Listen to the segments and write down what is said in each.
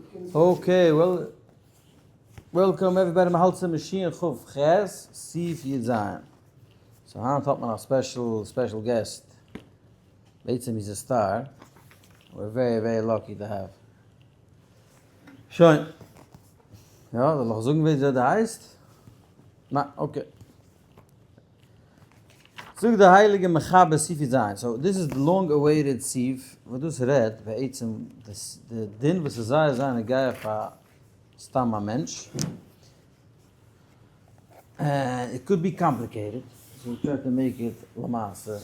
Okay, well, welcome everybody, מ'האלט צו משיח כ ח, סעיף י ז. So היינט האט מען א special, special guest. בעצם איז א star. We're very, very lucky to have. שוין. יא, זאל איך זאגן ווי דער הייסט? ניין, okay. זאגט דער הייליגער מחבר סעיף י ז, so this is the long awaited סעיף, וואס דאס רעדט בעצם די דין וואס איז זייער זייער נוגע פאר סתם א מענטש, it could be complicated, so we try to make it למעשה.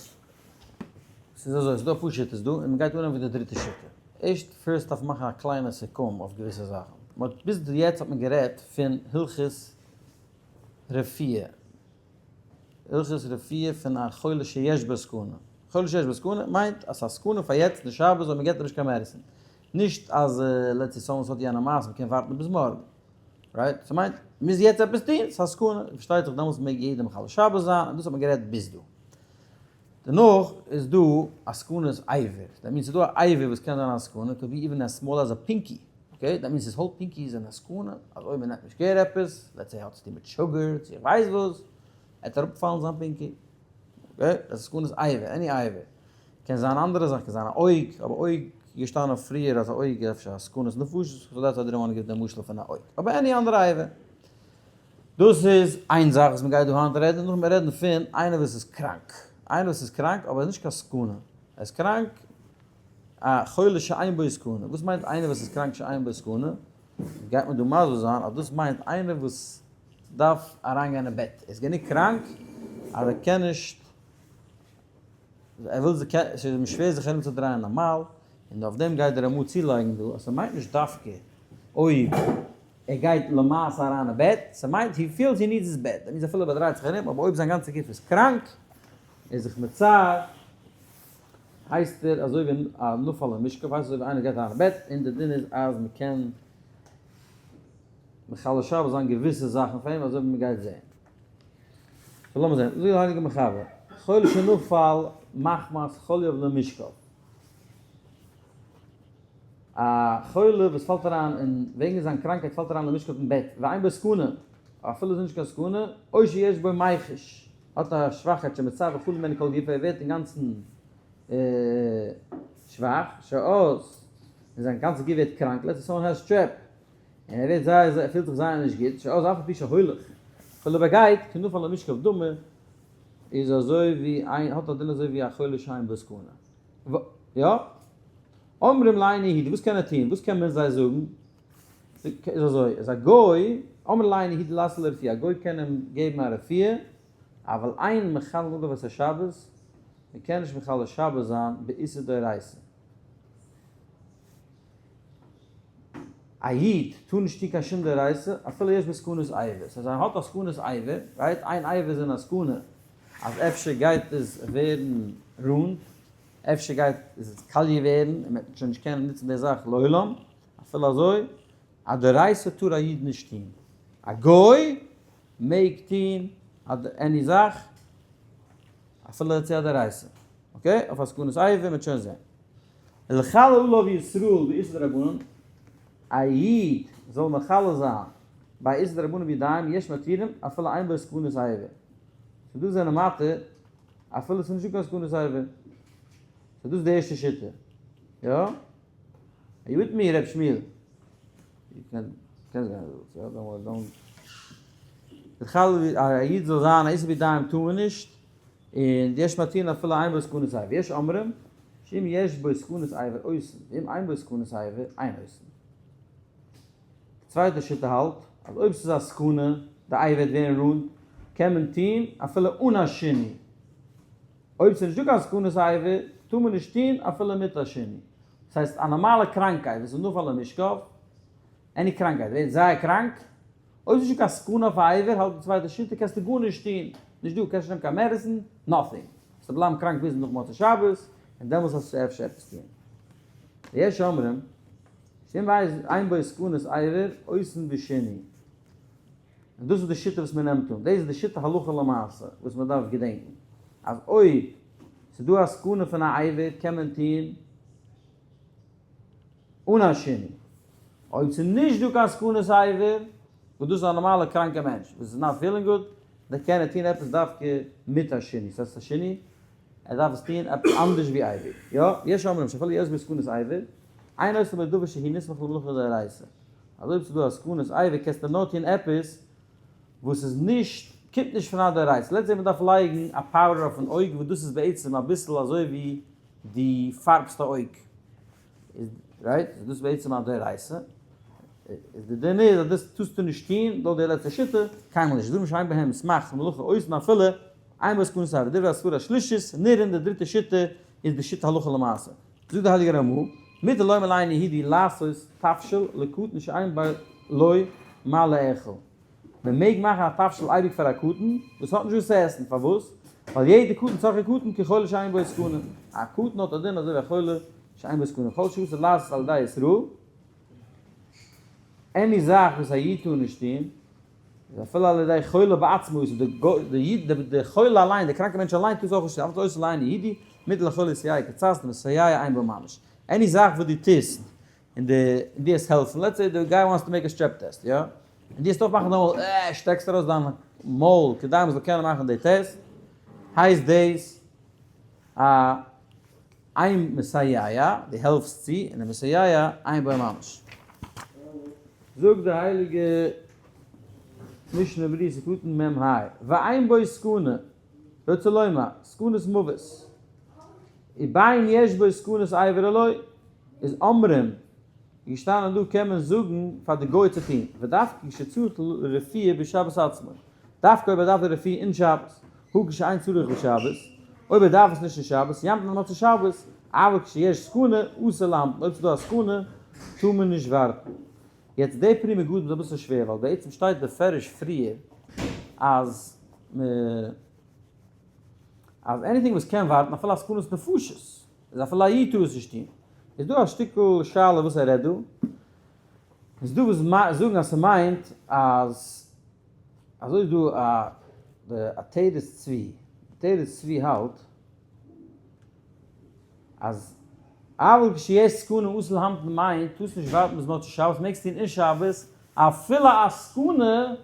ס'איז אזוי, ס'איז דא אפאר שיטות דא, און מ'גייט אנהייבן מיט די דריטע שיטה. ערשט first דארף מען מאכן א קליינע סיכום אויף געוויסע זאכן. מ'האט ביז יעצט האט מען גערעדט פון הלכות רפואה. הלכות רפואה פון א חולה שיש בו סכנה. חולה שיש בו סכנה מיינט אז ס'איז א סכנה פאר יעצט די שבת אויב מ'געט אים נישט קיין medicine. נישט אז let's say someone האט יענע מעשה מ'קען ווארטן ביז מארגן. Right? ס'מיינט מ'מוז יעצט עפעס טון, ס'איז א סכנה. און פארשטייט זיך דעמאלטס מעג יעדער מחלל שבת זיין, און דאס האט מען גערעדט ביז דא. דערנאך איז דא א סכנת אבר. That means ס'איז דא א אבר וואס קען זיין א סכנה, could be even as small as a pinky. Okay, that means his whole pinky איז אין א סכנה, אז אויב מ'נעמט נישט care עפעס, let's say האט צוטון מיט sugar, צו איך ווייס וואס, עט אראפפאלן זיין pinky. Okay, דאס איז סכנת אבר, any אבר. קען זיין אנדערע זאך, קען זיין א אויג, אבער אויג איז געשטאנען פריער אז א אויג איז אפשר א סכנת נפשות, so that's why I didn't want give די משל פון א אויג. אבער any אנדערע אבר. דאס איז איין זאך וואס מ'גייט דא היינט רעדן, נאכדעם רעדן פון איינער וואס איז קראנק. איינער וואס איז קראנק אבער איז נישט קיין סכנה. ער איז קראנק א חולה שאין בו סכנה. וואס מיינט איינער וואס איז קראנק שאין בו סכנה? גייט מען דא מסביר זיין אז דאס מיינט איינער וואס דארף אריינגיין אין בעט. ער איז גענוג קראנק אז ער קען נישט, ער וויל זיך, עס איז אים שווער זיך ארומצודרייען נארמאל, און אויף דעם גייט דער רמא צולייגן דא אז ס'מיינט נישט דווקא אויב ער גייט למעשה אריין אין בעט, ס'מיינט he feels he needs his bed, that means אפילו אויב ער דרייט זיך ארום, אבער אויב זיין גאנצע גוף איז קראנק, ער איז זיך מצער, הייסט ער אזוי ווי א נפל למשכב, הייסט אזוי ווי איינער גייט אריין אין בעט, און די דין איז אז מען קען מחלל שבת זיין געוויסע זאכן פאר אים אזוי ווי מען גייט זען. So לאמיר זען, זאגט דער הייליגער מחבר, חולה שנפל מחמת חוליו למשכב. א חולה וואס פאלט אריין אין וועגן זיין קראנקהייט פאלט אריין למשכב אין בעט, ואין בו סכנה, אפילו איז נישט קיין סכנה, או שיש בו מיחוש, האט א שוואכקייט שמצב וכו' ממנו כל גופו, ער ווערט אינגאנצן שוואך, שעות, און זיין גאנצע גוף ווערט קראנק, let's say someone has strep, און ער ווערט זייער זייער, ער פילט זיך זייער נישט גוט, שעות אף על פי שהולך, אפילו ער גייט, כנפל למשכב דמי, איז אזוי ווי איין, האט א דין אזוי ווי א חולה שאין בו סכנה. יא? אומרים לאיני הידי, וואס קען ער טון? וואס קען מען זיי זאגן? איז אזוי, איז א גוי, אומרים לאיני הידי לעשות לו רפואה, א גוי קען אים געבן א רפואה, אבל אין מחלל עליו את השבת, מען קען נישט מחלל שבת זיין באיסור דאורייתא. א איד טאר נישט טון קיין שום דאורייתא אפילו יש בו סכנת אבר. ס'הייסט אז ער האט א סכנת אבר, right? איין אבר איז אין א סכנה אז אפשר גייט עס ווערן רונד, אפשר גייט עס קאליע ווערן און מען וועט שוין נישט קענען נוצן די זאך לעולם, אפילו אזוי, א דאורייתא טאר א איד נישט טון. א גוי מעג טון any זאך אפילו צו א דאורייתא. Okay? אויף א סכנת אבר, מ'וועט שוין זען. לחלל עליו ישראל באיסור דרבנן, א איד זאל מחלל זיין ביי איסור דרבנן בידיים יש מתירים אפילו אין בו סכנת אבר. ס'איז דא זענען מתיר אפילו ס'איז נישטא קיין סכנת אבר. ס'איז דאס די ערשטע שיטה. יא? Are you with me ר' שמואל? קענסט גיין אזוי, יא? Don't worry, don't. לחלל א איד זאל זיין א איסור בידיים טאר מען נישט, און יש מתירין אפילו אין בו סכנת אבר. יש אומרים שאם יש בו סכנת אבר עושין, ואם אין בו סכנת אבר אין עושין. די צווייטע שיטה האלט אז אויב ס'איז א סכנה די אבר וועט ווערן רונד קען מען טוהן אפילו אן א שינוי. אויב ס'איז נישטא קיין סכנת אבר טאר מען נישט טוהן אפילו מיט א שינוי. דאס הייסט א נארמאלע קראנקייט וואס איז נפל למשכב, any קראנקייט ווערט זייער קראנק, אויב ס'איז נישטא קיין סכנה אויף א אבר האלט די צווייטע שיטה קענסטו גארנישט טוהן, נישט דא, קענסט נישט נעמען קיין medicine, nothing. וועסטו בלייבן קראנק ביז נאך מוצאי שבת און דעמאלס וועסטו אפשר עפעס טוהן. ויש אומרים שאם אין בו סכנת אבר עושין בשינוי. און דאס איז די שיטה וואס מען נעמט אן, דאס איז די שיטה הלכה למעשה וואס מען דארף געדענקן, אז אויב ס'איז דא א סכנה פון א אבר קען מען טון אן א שינוי, אויב ס'איז נישט דא קיין סכנת אבר, וואס דאס איז א נארמאלע קראנקע מענטש וואס איז not feeling good, דער קען ער טון עפעס דווקא מיט א שינוי, ס'הייסט א שינוי, ער דארף עס טון עפעס אנדערש ווי אייביג, יא, יש אומרים שאפילו יש בו סכנת אבר, אין עושין בו דבר שהוא נסמך למלאכה דאורייתא, אז אויב ס'איז דא א סכנת אבר קענסטו נאר טון עפעס וואס איז נישט, קומט נישט פון א דאורייתא, let's say מ'דארף לייגן א powder אויפן אויג וואס דאס איז בעצם אביסל אזוי ווי דו פארבסט א אויג, איז right? איז דאס בעצם א דאורייתא? איז די דין איז אז דאס טארסטו נישט טון לויט די לעצטע שיטה, קיינמאל נישט, דברים שאין בהם סמך למלאכה עושין אפילו אין בו סכנת אבר, דברי הסברה השלישית, נראין די דריטע שיטה איז די שיטה הלכה למעשה. זאגט די הייליגע רמ א, מותר לומר לאינו יהודי לעשות תבשיל לקטן שאין לו מה לאכול. מען מעג מאכן א תבשיל אייביג פאר א קטן וואס האט נישט וואס צו עסן, פארוואס? ווייל יעדע קטן צרכי קטן כחולה שאין בו סכנה, א קטן האט א דין אזוי ווי א חולה שאין בו סכנה, כל שאסור לעשות על ידי ישראל, any זאך וואס א איד טאר נישט טון, איז אפילו על ידי חולה בעצמו אסור, די איד, די חולה אליין, די קראנקע מענטש אליין טאר עס אויך נישט טון, אבל עושה לאינו יהודי, מותר לחולה לסייע קצת, דמסייע אין בו ממש. any זאך וואס דו טוסט און די און דו העסט העלפן, let's say די guy wants to make a strep test, יא? און דו העסט אויפמאכן דיין מויל, אה, שטעקסט ארויס דיין מויל כדי מ'זאל קענען מאכן די טעסט, הייסט דאס א איין מסייע, דו העלפסט צו, און די מסייע אין בו ממש. זאגט די הייליגע משנה ברורה סעיף קטן מ ה, ואין בו סכנה, רוצה לומר, סכנת מוות, ובין יש בו סכנת אבר או לא, איז אומרים, געשטאנען דא קען מען זאגן פאר די גוי צו טון, ודווקא כשצריך לרפואה בשבת עצמו, דווקא אויב ער דארף די רפואה אין שבת, הא כשאין צריך בשבת, אויב ער דארף עס נישט אין שבת, ימתין עד מוצאי שבת, אבל כשיש סכנה, אסור להמתין, אויב ס'איז דא א סכנה, טאר מען נישט ווארטן. יעצט די פרי מגדים איז אביסל שווער, ווייל בעצם שטייט בפירוש פריער אז מ. אז anything וואס קען ווארטן אפילו א סכנת נפשות, איז אפילו א איד טאר עס נישט טון. איז דא א שטיקל שאלה וואס ער רעדט דא. איז דא וואס זאגן אז ס'מיינט אז אזוי איז דא א די עטרת צבי, עטרת צבי האלט אז אבל כשיש סכנה אסור להמתין מיינט טארסט נישט ווארטן ביז מוצאי שבת מעגסט טון אין שבת אפילו א סכנה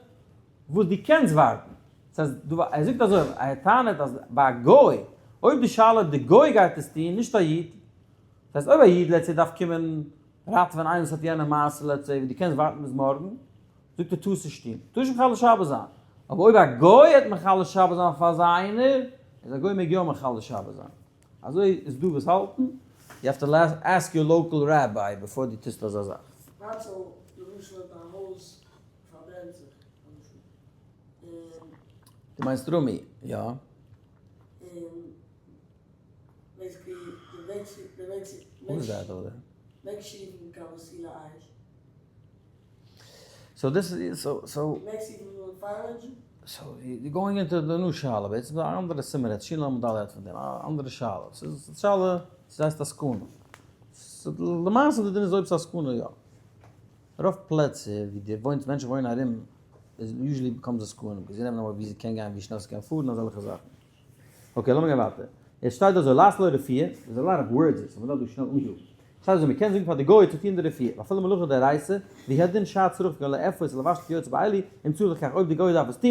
וואס דו קענסט ווארטן. ס'הייסט דא ער זאגט אזוי ער טענה'ט אז ביי א גוי אויב די שאלה די גוי גייט עס טון נישט א איד, ס'הייסט אויב א איד let's say דארף קומען ראטעווען איינער וואס האט יענע מעשה let's say ווי דו קענסט ווארטן ביז מארגן, זאגט ער טארסט נישט טון, טארסט נישט מחלל שבת זיין, אבער אויב א גוי העט מחלל שבת זיין פאר אזא איינער, איז א גוי מעג יא מחלל שבת זיין. אזוי איז דא וואס האלטן, you have to ask your local rabbi before דו טוסט אזא זאך. ווארצל למשל אויב א הויז פארברענט זיך למשל און. דו מיינסט רומי, יא? און basically די וועג צו די וועג צו וואס איז that over there? מעגשיבן קיין וסילה אש. so דאס איז so so. מעגשיבן fire engine? so you going into די new שאלה בעצם א אנדערע סימן רעדט שין למד רעדט פון דעם א אנדערע שאלה ס'איז שאלה ס'הייסט א סכנה למעשה די דין איז אויב ס'איז א סכנה יא. רוב פלעצער ווי די וואוינט מענטשן וואוינען ארום איז usually becomes א סכנה because זיי נעמען אמאל ווי זיי קען גיין ווי שנעל ס'קען פארן אזעלכע זאכן. okay לאמיר גיין ווייטער. עס שטייט אזוי לעשות לו רפואה, there's a lot of words here so מ'דארף דא שנעל אנגראבן. שטייט אזוי מ'קען זאגן פאר די גוי צו טון די רפואה, ואפילו מלאכה דאורייתא, והוא הדין שאר צרכיו כגון לאפות ולבשל וכיוצא באלו, אם צריך לכך אויב די גוי דארף עס טון,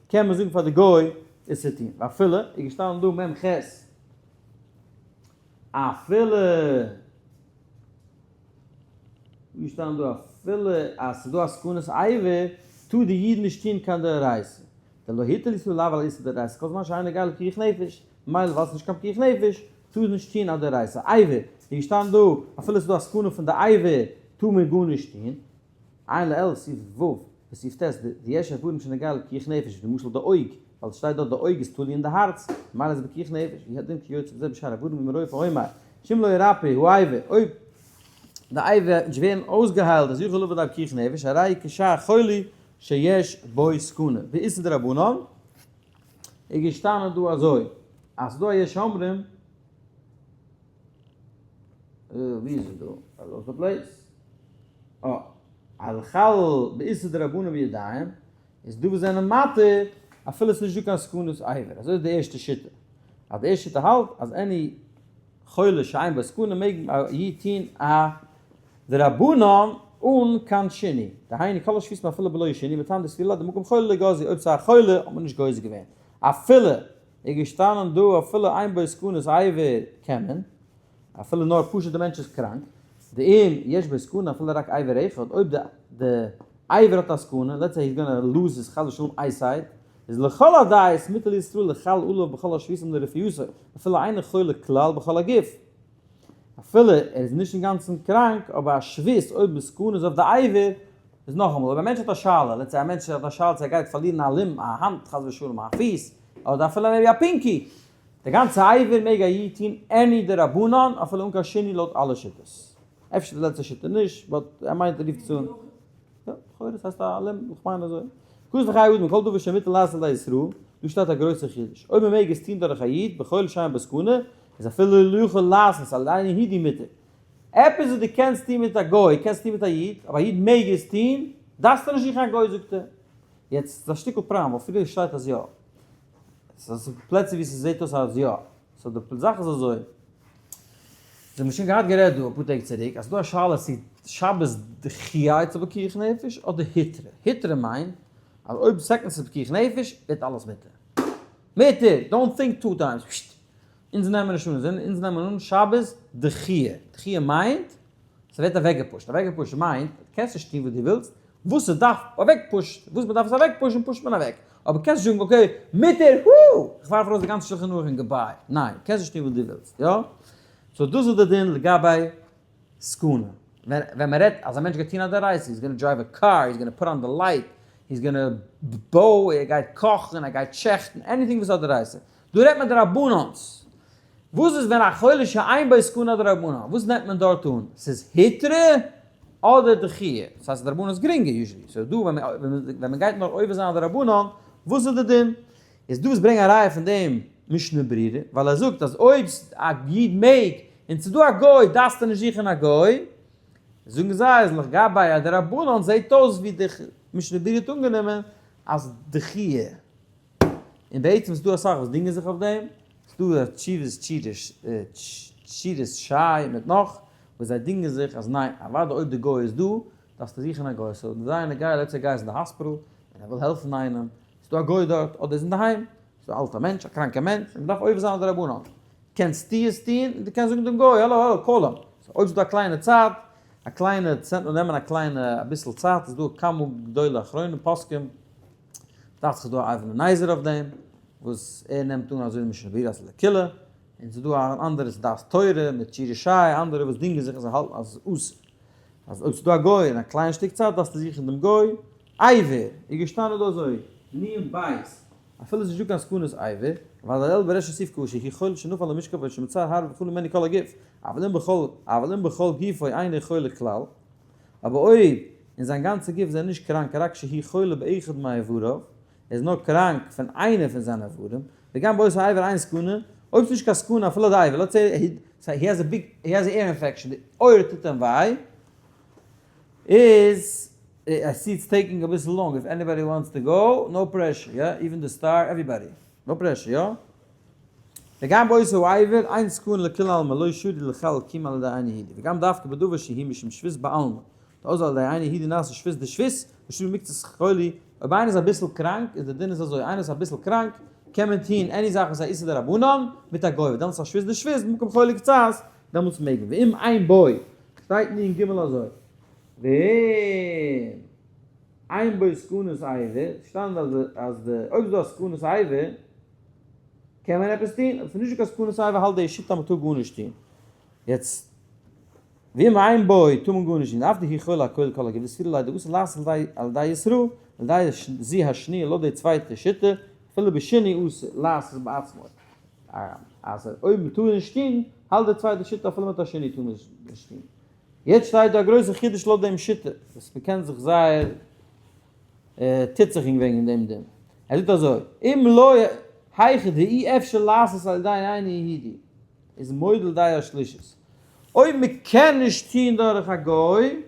קען מען זאגן פאר די גוי עס צו טון. ואפילו, איז געשטאנען דא מ ח, אפילו. ווי שטאנען דא אפילו אז ס'איז דא א סכנת אבר טאר די איד נישט טוהן קיין דאורייתא, דלא הותרו ישראל לעבור על איסור דאורייתא כל זמן שאינו נוגע לפיקוח נפש, ממילא ווייל ס'איז נישט קיין פיקוח נפש טאר נישט טוהן א דאורייתא, אבר, ווי געשטאנען דא אפילו ס'איז דא א סכנה פון די אבר טאר מען גארנישט טוהן, עיין לעיל סעיף ו' וסעיף ט' דיש איברים שנוגע לפיקוח נפש ווי למשל די אויג, ווייל עס שטייט דארט די אויג איז תלוי אין די הארץ, ממילא איז פיקוח נפש, והוא הדין כיוצא בזה בשאר איברים אם הרופא אומר שאם לא ירפא האבר, אויב די אבר וועט נישט ווערן אויסגעהיילט איז יכול לבוא לידי פיקוח נפש, הרי כשאר חולי שיש בו סכנה, באיסור דרבנן איז געשטאנען דא אזוי אז ס'דא א יש אומרים, ווי איז עס דא? I lost the place. אה, על חלל באיסור דרבנן בידיים, איז דא וואס זענען מתיר אפילו עס איז נישט דא קיין סכנת אבר, אזוי איז די ערשטע שיטה, אז די ערשטע שיטה האלט אז any חולה שאין בו סכנה מעג א איד טוהן א דרבנן. אן קיין שינוי, דהיינו כל השבותים אפילו בלא שינוי, מטעם דסבירא ליה דמקום חולה לא גזרו, אויב ס'איז א חולה האט מען נישט גוזר געווען, אפילו איז געשטאנען דא אפילו אין בו סכנת אבר קען מען, אפילו נאר פשוט די מענטש איז קראנק, דאם יש בו סכנה אפילו רק אבר אחד, אויב די די אבר האט א סכנה, let's say he's gonna lose his חס ושלום eyesight, איז לכל הדעות מותר לישראל לחל עליו בכל השבותים לרפואתו, אפילו אינו חולה כלל בכל הגוף. אפילו ער איז נישט אינגאנצן קראנק, אבער א שבות אויב בסכנה איז אויף די אבר, איז נאכאמאל, אויב א מענטש האט א שאלה, let's say א מענטש האט א שאלה צו ער גייט פארלירן א limb, א האנט חס ושלום, א פיס, אדער אפילו maybe א pinky, די גאנצע אבר מעג א איד טון any דרבנן אפילו אן קיין שינוי לויט אלע שיטות. אפשר די לעצטע שיטה נישט, but ער מיינט ער רופט עס אן. יא, לכאורה עס הייסט א limb, איך מיין אזוי. כתוב חיי אדם כל דבר שמותר לעשות על ידי ישראל, דא שטייט א גרויסע חידוש. אויב מען מעג עס טון דורך א איד, בחולה שאין בו סכנה, איז אפילו לא יכול לעשות על ידי יהודי מותר. עפעס וואס דו קענסט טון מיט א גוי, קענסטו טון מיט א איד, אבער א איד מעג עס טון, דארפסטו נישט זוכן א גוי זאגט ער. יעצט איז א שטיקל פראבלעם, ווייל פריער שטייט אז יא. ס'איז פלעצער ווי ס'זעט אויס אז יא. so די זאך איז אזוי. זיי האבן שוין געהאט גערעדט דא אפאר טעג צוריק אז ס'דא א שאלה צו שבת דחויה צו פיקוח נפש אדער הותרה. הותרה מיינט אז אויב second ס'איז פיקוח נפש ווערט אלעס מותר. מותר! don't think two times. פששט. אונז נעמען נישט אן אונז נעמען אן שבת דחויה. דחויה מיינט ס'ווערט אוועקגעפושט. אוועקגעפושט מיינט קענסט נישט טון וואס דו ווילסט, וואס ס'דארף אוועקפושט, וואס מ'דארף עס אוועקפושן פושט מען אוועק. אבער קענסט נישט זאגן okay, מותר, הו! איך ווארף ארויס די גאנצע שלחן ערוך און goodbye. ניין, קענסט נישט טון וואס דו ווילסט, יא? so דאס איז די דין לגבי סכנה. ווען מ'רעדט אז א מענטש גייט טון א דאורייתא, he's gonna drive a car, he's gonna put on the light, he's gonna בוי, ער גייט קאכן, ער גייט שעכטן, anything וואס איז א דאורייתא. דא רעדט מען דרבנן'ס. וואס איז ווען א חולה שאין בו סכנה דרבנן? וואס נעמט מען דארט אן? ס'איז הותרה אדער דחויה? דאס הייסט דרבנן איז גרינגער usually. so דא ווען מען גייט נאר עובר זיין א דרבנן, וואס איז די דין? איז דא וואס ברענגען א ראיה פון דעם משנה ברורה, ווייל ער זאגט אז אויב א איד מעג און ס'איז דא א גוי דארפסטו נישט זוכן א גוי. זאגן זיי אז לגבי א דרבנן זעט אויס ווי די משנה ברורה האט אנגענומען אז דחויה. און בעצם איז דא אסאך וואס דינגען זיך אויף דעם, ס'איז דא תשובות תשובות שי מיט נאך, וואס זיי דינגען זיך אז ניין, אוודאי אויב די גוי איז דא, דארפסטו זוכן א גוי, so זייער נוגע let's say גוי איז אין די האספיטאל, און ער וויל העלפן איינעם, איז דא א גוי דארט, אדער איז אינדערהיים, איז דא א אלטע מענטש, א קראנקע מענטש, און מ'דארף עובר זיין אויף די רבנן, קענסטו עס טון, און דו קענסט זאגן דעם גוי, האלא האלא, call אים, so אויב איז דא א קליינע צייט, א קליינע, נעמען א קליינע אביסל צייט, איז דא כמה גדולי אחרונים פוסקים, דאכט זיך דא א אבן נזר אויף דעם, וואס ער נעמט אן אזוי ווי משנה ברורה אז לקולא, און ס'איז דא אן אנדערע ס'איז דעת תורה מיט שירי שי, אנדערע וואס דינגען זיך און זיי האלטן אז ס'איז אסור. אז אויב ס'איז דא א גוי אין א קליין שטיק צייט דארפסטו זוכן דעם גוי. אבר, איז געשטאנען דא אזוי, נון בית, אפילו ס'איז נישטא קיין סכנת אבר, ווייל הראל בריש סעיף קשה, כי חולה שנפל למשכב או שמצר הרבה וכו' ממנו כל הגוף, אבל אם בכל אבל אם בכל גופו אינו חולה כלל, אבער אויב אין זיין גאנצע גוף איז ער נישט קראנק רק שהוא חולה באחד מאיבריו, ער איז נאר קראנק פון איינע פון זיינע איברים, וגם באותו אבר אין סכנה, אויב ס'נישט קיין סכנה אפילו די אבר, let's say he has a big he has a ear infection, די אויער טוט אים וויי, איז I see it's taking אביסל long, if anybody wants to go, no pressure, יא, even the star, everybody, no pressure, יא. וגם באותו אבר, אין סכנה לכולי עלמא לא שרי לחלל קיום על ידי אינו יהודי, וגם דווקא בדבר שהוא משום שבות בעלמא, דאז על ידי אינו יהודי נעשה שבות דשבות, ושרי מקצת חולי, אויב איינער איז אביסל קראנק, איז די דין איז אזוי, איינער איז אביסל קראנק, קען מען טוהן any זאך וואס איז א איסור דרבנן, מיט א גוי, דעמאלטס איז א שבות דשבות, במקום חולי קצת, דעמאלטס מעג מען, ואם אין בו, שטייט אין ג' אזוי, ואם אין בו סכנת אבר, שטאנד אז די אויב איז דא א סכנת אבר, קען מען עפעס טון? אויב ס'איז נישט דא קיין סכנת אבר האלט די שיטה אז מ'טאר גארנישט טון. יעצט ואם אין בו טאר מען גארנישט טון, אף דהוא חולה הכולל כל הגוף וסבירא ליה דאסור לעשות על ידי ישראל, על ידי זו השניה לויט די צווייטע שיטה, אפילו בשינוי אסור לעשות בעצמו. אז אויב מ'טאר נישט טון, האלט די צווייטע שיטה אפילו מיט א שינוי טאר מען נישט טון. יעצט שטייט דא א גרויסע חידוש לויט דעם שיטה, וואס מ'קען זיך זייער טוט זיך אין וועגן דעם דין. ער זאגט אזוי, אם לא היכא דאי אפשר לעשות על ידי אינו יהודי, איז מודה לדעה השלישית. אויב מען קען נישט טון דורך א גוי,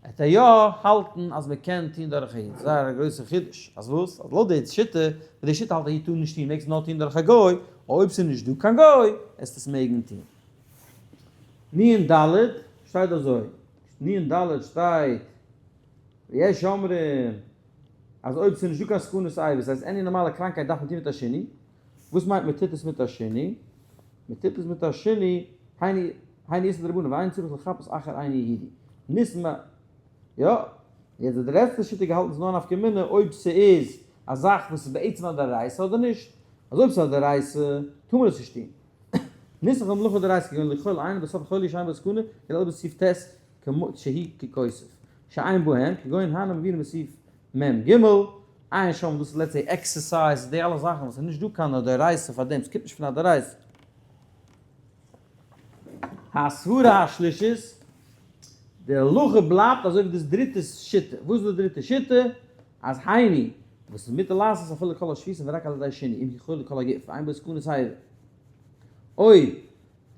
וועט ער יא האלטן אז מען קען טון דורך א איד. זייער א גרויסע חידוש. אז וואס? אז לויט די שיטה, וואס די שיטה האלט א איד טאר נישט טון, מעגסטו נאר טון דורך א גוי, אויב ס'איז נישט דא קיין גוי, וועסטו עס מעגן טון. נ ד שטייט אזוי. נ ד שטייט ויש אומרים אז אויב ס'איז נישטא קיין סכנת אבר, ס'הייסט any נארמאלע קראנקייט דארף מען טון מיט א שינוי, וואס מיינט מען טוט עס מיט א שינוי? מען טוט עס מיט א שינוי, היינו איסור דרבנן ואין צריך לחפש אחר אינו יהודי. ניסן ב. יא, יעצט די לעצטע שיטה געהאלטן איז נאר נפקא מינה אויב ס'איז א זאך וואס איז בעצם א דאורייתא אדער נישט, אז אויב ס'איז א דאורייתא טאר מען עס נישט טון. נוסח המלאכה דאורייתא כגון לאכול עין בסוף חולי שאין בו סכנה, כולל בסעיף ט' כמות שהיא ככוסף שאין בהם, כגון הנה מבינים בסעיף מ ג, עיין שם דאס איז let's say exercise די אלע זאכן וואס איז נישט דא קיין דאורייתא פאר דעם, ס'קומט נישט פון א דאורייתא. הסברה השלישית, די הלכה בלייבט אזוי ווי דאס דריטע שיטה, וואס איז די דריטע שיטה? אז היינו, וואס איז מותר לעשות אפילו כל השביסים ורק על ידי שינוי, אם כי חולה כל הגוף, ואין בו סכנת אבר. אויב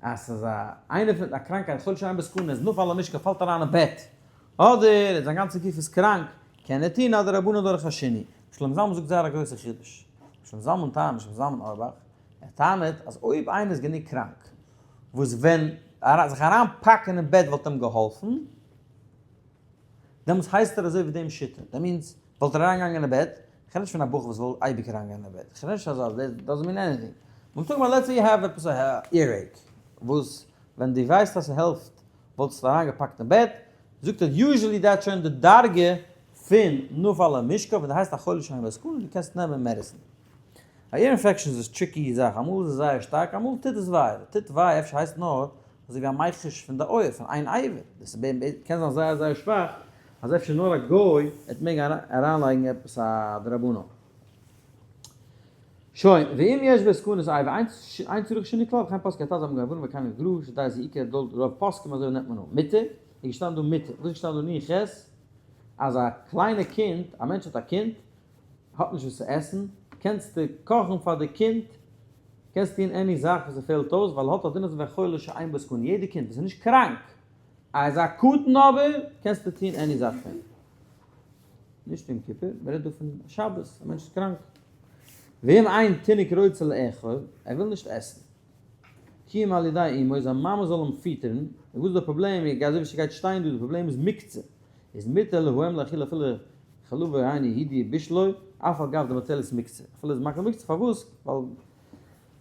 אז ס'איז א איינער פון א קראנקייט חולה שאין בו סכנה איז נפל למשכב פאלט אריין אין בעט, אדער זיין גאנצע גוף איז קראנק, קען ער טון א דרבנן דורך א שינוי. שלמה זלמן זאגט זייער א גרויסע חידוש. שלמה זלמן טענה'ט, שלמה זלמן אויערבאך, ער טענה'ט אז אויב איינער איז גענוג קראנק, וואס ווען זיך אריין פאקן אין בעט וואלט אים געהאלפן, דעמאלטס הייסט ער אזוי ווי דעם שיטה, that means וואלט ער אריין געגאנגען אין בעט, איך רעד נישט פון א בחור וואס וויל אייביג אריין גיין אין בעט, איך רעד נישט אזא, that doesn't mean anything, I'm talking about let's say you have עפעס א earache, וואס ווען דו ווייסט אז ס'העלפט וואלטסטו אריין געפאקט אין בעט, זאגט ער usually that שוין די דרגה פון נפל למשכב און די הייסט א חולה שאין בו סכנה דו קענסט נעמען medicine. א ear infection איז tricky זאך אמאל איז עס זייער שטארק אמאל טוט עס וויי, טוט וויי אפשר הייסט נאר אזוי ווי א מיחוש פון די אויער פון איין אבר, דאס איז קען זיין זייער זייער שוואך אז אפשר נאר א גוי וועט מעגן אריינלייגן עפעס א דרבנן. שוין, ואם יש בו סכנת אבר אין צריך שינוי כלל וכן פסקו הט"ז המגן אברהם וכן הגר"א שדי זה עיקר דאלט רוב פוסקים אזוי נעמט מען אן. מותר, איז געשטאנען דא מותר, וואס איז געשטאנען דא נ ח? אז א קליינע קינד, א מענטש האט א קינד, האט נישט וואס צו עסן, קענסטו קאכן פאר די קינד, קענסט טון any זאך וואס ס'פעלט אויס, ווייל האט א דין אזוי ווי א חולה שאין בו סכנה, יעדע קינד וואס איז נישט קראנק, איז א קטן אבער, קענסטו טון any זאך פון. נישט יום כיפור, מען רעדט דא פון שבת, א מענטש איז קראנק. ואם אין תינוק רוצה לאכול, ער וויל נישט עסן. כי אם על ידי אמו, זיין מאמע זאל אים פיטערן, און וואס איז די פראבלעם, אזוי ווי ס'גייט שטיין דא, די פראבלעם איז מוקצה, איז מותר להאם להאכיל אפילו חלבו היינו הוא דבישלו, אף על גב דמטלת מוקצה, אפילו איז מקל מוקצה, פארוואס? ווייל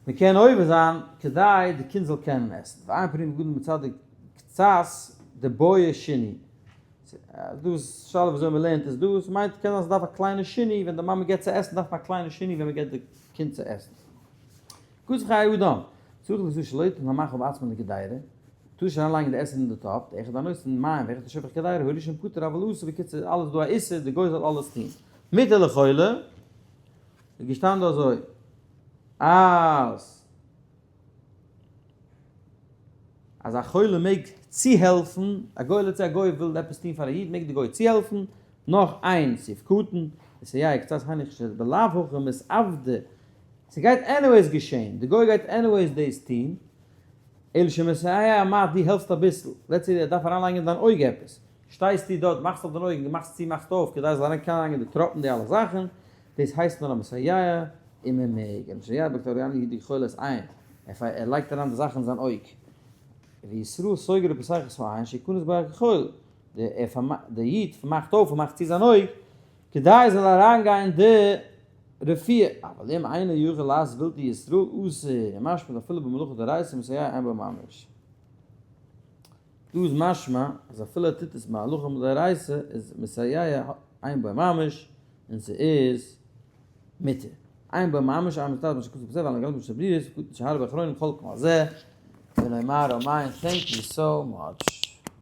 מען קען עובר זיין כדי די קינד זאל קענען עסן, ואין פריעים בגדים מצד קצת דבעי שינוי, דא איז שאלה ווי אזוי מען לערנט עס דא, עס מיינט קען זיין ס'דארף א קליינע שינוי ווען די מאמע געבט צו עסן דארף מען א קליינע שינוי ווען מען געבט די קינד צו עסן. כתוב חיי אדם, צריך לזו שלא יתן המאכל בעצמו לגדירה, טאר נישט אריינלייגן די עסן אין די טאפ, די אחד הנותן מים ואחד השופך קדירה, הראשון פטור אבל אסור, בקיצור אלעס דא א איסור, די גוי זאל אלעס טון. מותר לחולה, איז געשטאנען דא אזוי אז אז א חולה מעג צוהעלפן א גוי let's say א גוי וויל עפעס טון פאר א איד מעג די גוי צוהעלפן, נאך איין סעיף קטן, לסייע קצת היינו שבלאו הכי מתעבדה, ס'גייט anyways געשען, די גוי גייט anyways דאס טון, אלא שמסייע מעט דו העלפסט אביסל, let's say ער דארף אריינלייגן אין דיין אויג עפעס, שטייסטו דארט מאכסט אויף דיין אויגן מאכסט צו מאכסט אויף כדי עס זאל אריין קענען אריינגיין די טראפן די אלע זאכן, דאס הייסט נאר א מסייע און מען מעג, און מסייע בקטוריאני יהודי חולת עין, ער לייגט אריין די זאכן אין זיין אויג, וישראל סוגר ופותח את העין שיכנס בה כחול, די איד מאכט אויף און מאכט צו זיין אויג כדי עס זאל אריינגיין די רפואה, אבל אם אינו יכול לעשות בלתי ישראל אסור, ומשמע אפילו במלאכה דאורייתא מסייע אין בו ממש. דא איז משמע אז אפילו ער טוט עס מהלכה מדאורייתא איז מסייע אין בו ממש און ס'איז מותר. אין בו ממש אין מצד מה שכתוב בזה ועל הגלות משברירות וקטן שהרבה אחרונים חולקים על זה ונאמר אמן thank you so much.